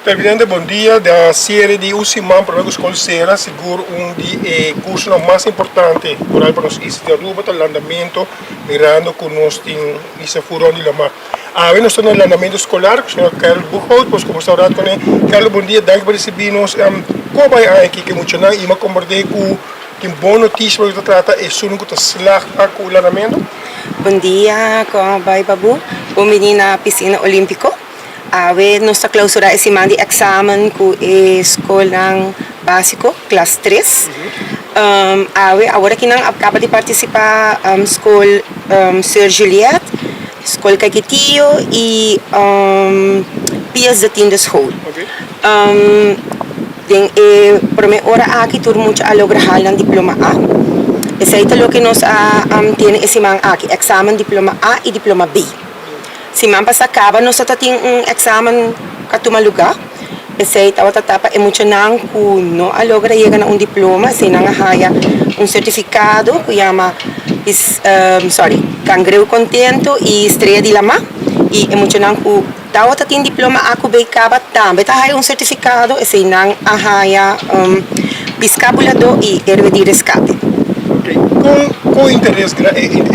Televidente bon dia, den a serie di un siman prome ku skol sera, sigur un di e kursonan mas importante por ahí pa nos isla di Aruba ta landamento, mirando ku nos tin isla furon di lamar. Awe nos ta na landamento skolar ku señor Carol Boekhout, nos kombersa un rat kuné. Carol bon dia, danki pa risibi nos. Kon bai aña aki ku e muchanan i mi a komprende ku tin bon notisia pa loke ta trata esun ku ta slag pa ku landamento? Bon dia, kon a bai Babu? Bon bini na Piscina Olimpico. Awe nos ta clausura e siman di examen cu e scolnan basico, klas tres. Awe, awor aki nan a caba di participa scol Soeur Juliette, scol Caiquetio y Pius de Tiende School. Den e prome ora aki tur mucha a logra haal nan diploma A. Esey ta loke nos a tene e siman aki, examen diploma A y diploma B. Siman pasá kaba nos ta tin un eksamen ku a tuma lugá. Esei tabata ta pa e muchanan ku no a logra yega na un diploma, esei nan a haya un sertifikado ku yama sorry, Kangreu Kontento i Strea di Lamá. I e muchanan ku tabata tin diploma A ku B kaba tambe ta haya un sertifikado, esei nan a haya Piská Buladó i Héroe di Reskate. Kon kon interes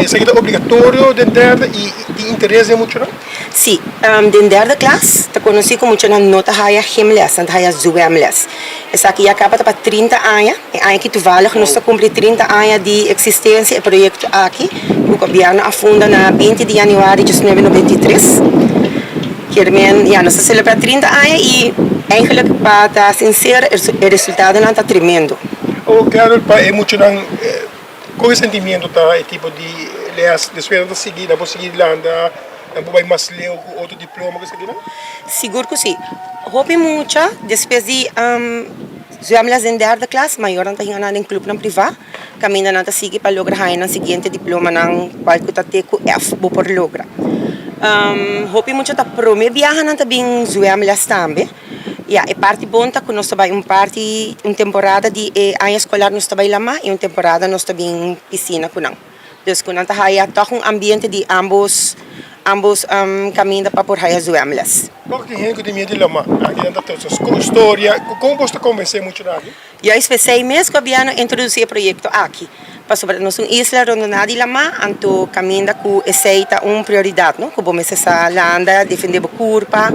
esaki ta obligatorio den derde i Tin interes den muchanan? Sí. Den derde klas ta konosí ku muchanan no ta haya gymles, nan ta haya zwemles. Esaki ya kaba ta pa 30 aña. E aña aki toevallig nos ta kumpli 30 aña di eksistensia e proyekto aki ku gobièrnu a funda na 20 di yanüari 1993. Kier men ya nos ta selebrá 30 aña i eigenlijk pa ta sinsero e resultadonan ta tremendo. Awor Carol, pa e muchanan Kon e sentimiento ta e tipo di les despues nan ta sigui nan por sigui landa nan por bai mas leu ku otro diploma ku esakinan? Sigur ku si. Hopi mucha despues di zwemles den derde klas mayornan ta hinga nan den clubnan priva kaminda nan ta sigui pa logra haña nan siguiente diplomanan kual ku ta te ku F bo por logra. Hopi mucha ta prome biaha nan ta bin zwemles tambe. Ya, e parti bon ta ku nos ta bai un parti, un temporada di e aña eskolar nos ta bai lamá i un temporada nos ta bin pisina ku nan. Dus ku nan ta haya tòg un ambiente di ambos ambos kaminda pa por haya zwemles. Tòg tin hende ku tin miedu di lamá. Aki nan ta tosa storia. Kon bos ta konvensé muchanan aki? Juist p'esei mes gobièrnu a introdusí e proyekto aki, pasobra nos un isla rondoná di lamá, anto kaminda ku esei ta un prioridat, no? Ku bo mester sa landa, defendé bo kurpa.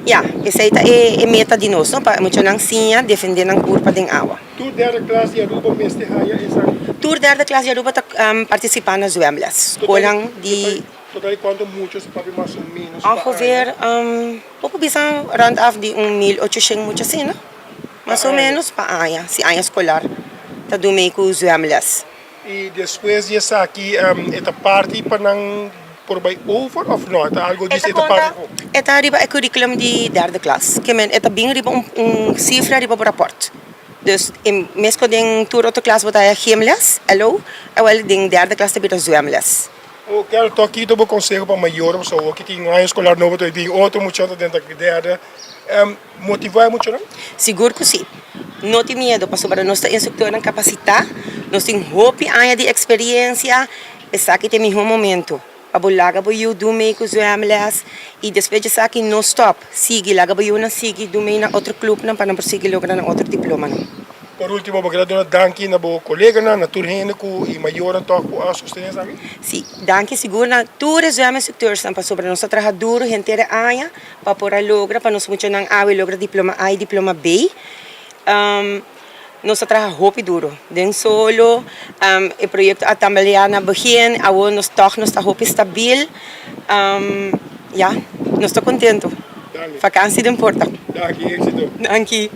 Ya, esei ta e meta di nos, no? Pa e muchanan siña defendé nan kurpa den awa. Tur derde klas di Aruba mester haya esaki? Tur derde klas di Aruba ta partisipá na zwemles. Skolnan di. Total di kuantu mucha su papia mas o ménos pa aña? Ongeveer, bo por bisa rònt af di un mil ochoshen mucha asina. Mas o menos pa aña, si aña escolar ta dun cu zwemles. Y despues di esaki e ta parti pa nan por bay over of no? E ta algo djis e ta parti for? E ta riba e curriculum di derde klas. Ke men e ta bin riba un cifra riba bo rapport. Dus e mes cu den tur otro klas bo ta haya gymles, LO, awel den derde klas ta bira zwemles. O Carol, to aki ta bo conseho pa mayornan pasobra awor ki tin un aña escolar nobo ta bin otro muchanan ta den derde. Motivá e muchanan? Sigur ku sí. No tin miedu, pasobra nos ta instruktornan kapasitá, nos tin hopi aña di eksperensia. Esaki ta e mihó momentu pa bo laga bo yu dun mei ku zwemles i despues di esaki no stòp, sigui laga bo yunan sigui dun mei na otro klupnan pa nan por sigui logra nan otro diplomanan. Por último, bo keda duna danki na bo koleganan, na tur hende ku i mayornan tòg ku a sostené esaki? Sí, danki sigur na tur e zwèminstrukteursnan pasobra nos ta traha duru henter e aña Pa por a logra pa nos muchanan awe logra diploma A y diploma B, nos a traha hopi duro den solo. E proyecto a tambaleá na begin, awo nos tog nos ta hopi stabil. Ya, nos ta contento. Vakantie den porta. Danki, éxito. Danki.